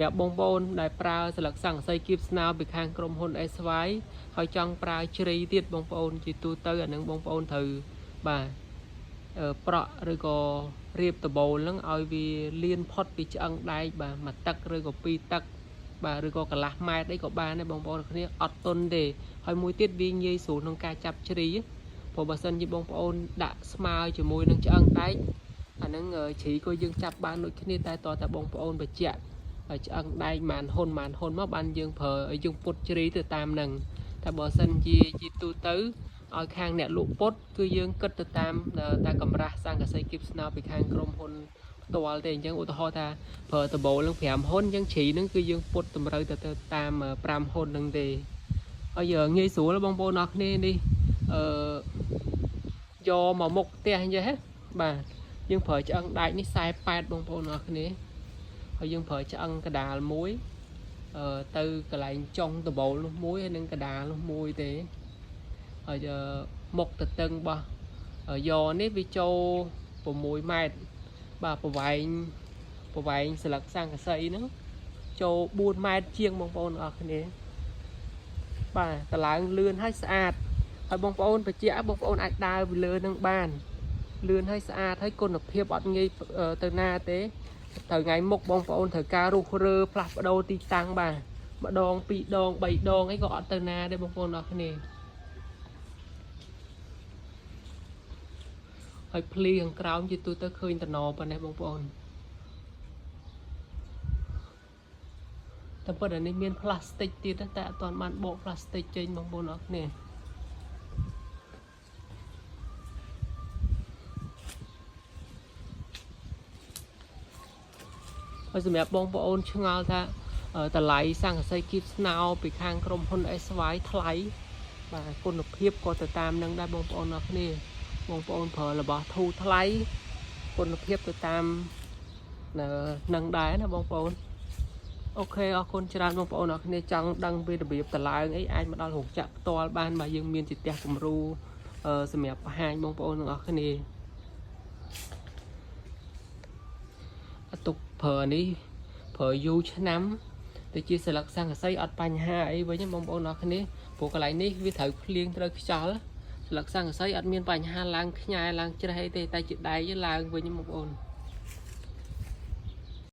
សម្រាប់បងប្អូនដែលប្រើស្លឹកស័ង្កសីគៀបស្នោពីខាងក្រុមហ៊ុន SY ហើយចង់ប្រើជ្រៃទៀតបងប្អូនជាទូទៅអានឹងបងប្អូនត្រូវបាទប្រក់ឬក៏រៀបដបូលហ្នឹងឲ្យវាលៀនផុតពីឆ្អឹងដែកបាទមួយទឹកឬក៏ពីរទឹកបាទឬក៏កន្លះម៉ែត្រអីក៏បានដែរបងប្អូនគ្នាអត់ទុនទេហើយមួយទៀតវាងាយស្រួលក្នុងការចាប់ជ្រីព្រោះបើសិនជាបងប្អូនដាក់ស្មើជាមួយនឹងឆ្អឹងដែកអាហ្នឹងជ្រីក៏យើងចាប់បានដូចគ្នាតែតើតើបងប្អូនបញ្ជាក់ហើយឆ្អឹងដែកម៉ានហ៊ុនម៉ានហ៊ុនមកបានយើងប្រើយើងពុតជ្រីទៅតាមនឹងតែបើសិនជាជាទូទៅឲ្យខាងអ្នកលក់ពុតគឺយើងគិតទៅតាមតែកម្រាស់ស័ង្កសីគៀបស្នោពីខាងក្រុមហ៊ុនផ្ទាល់ទេអញ្ចឹងឧទាហរណ៍ថាប្រើដបូលនឹង5ហ៊ុនអញ្ចឹងជ្រីនឹងគឺយើងពុតតម្រូវទៅតាម5ហ៊ុននឹងទេហើយងាយស្រួលបងប្អូនអរគ្នានេះអឺយកមកមុខផ្ទះអញ្ចឹងហ៎បាទយើងប្រើឆ្អឹងដែកនេះ48បងប្អូនអរគ្នាហើយយើងប្រើឆ្អឹងកដាលមួយអឺទៅកន្លែងចុងដបូលនោះមួយហើយនឹងកដាលនោះមួយទេហើយមុខទៅតឹងរបស់យកនេះវាចូល6ម៉ែត្របាទប្រវែងប្រវែងស្លឹកស័ង្កសីហ្នឹងចូល4ម៉ែត្រជាងបងប្អូនអរគ្នាបាទតឡើងលឿនហើយស្អាតហើយបងប្អូនបញ្ជាក់បងប្អូនអាចដើរពីលើនឹងបានលឿនហើយស្អាតហើយគុណភាពអត់ងាយទៅណាទេត្រូវថ្ងៃមុខបងប្អូនត្រូវការរុះរើផ្លាស់ប្ដូរទីតាំងបាទម្ដងពីរដងបីដងអីក៏អត់ទៅណាដែរបងប្អូនអរគ្នាហើយភ្លីខាងក្រោមជាទូទៅឃើញតំណប៉ុណ្ណេះបងប្អូនតែប៉ុន្តែនេះមានផ្លាស្ទិកទៀតតែអត់ទាន់បានបកផ្លាស្ទិកចេញបងប្អូនអរគ្នាហើយសម្រាប់បងប្អូនឆ្ងល់ថាតម្លៃស័ង្កសីគៀបស្នោពីខាងក្រុមហ៊ុន SY ថ្លៃបាទគុណភាពក៏ទៅតាមនឹងដែរបងប្អូនអរគ្នាបងប្អូនប្រើរបស់ធូរថ្លៃគុណភាពទៅតាមនឹងដែរណាបងប្អូន OK អរគុណច្រើនបងប្អូនអរគ្នាចង់ដឹងពីរបៀបតឡើងអីអាចមកដល់រោងចក្រផ្ទាល់បានបាទយើងមានជាផ្ទះគំរូសម្រាប់បង្ហាញបងប្អូនទាំងអស់គ្នាអត់ទុកប្រើនេះប្រើយូរឆ្នាំទៅជាស្លឹកស័ង្កសីអត់បញ្ហាអីវិញបងប្អូនអរគ្នាព្រោះកន្លែងនេះវាត្រូវភ្លៀងត្រូវខ្យល់ស្លឹកស័ង្កសីអត់មានបញ្ហាឡើងខ្ញែឡើងច្រេះអីទេតែជាដែកឡើងវិញបងប្អូន។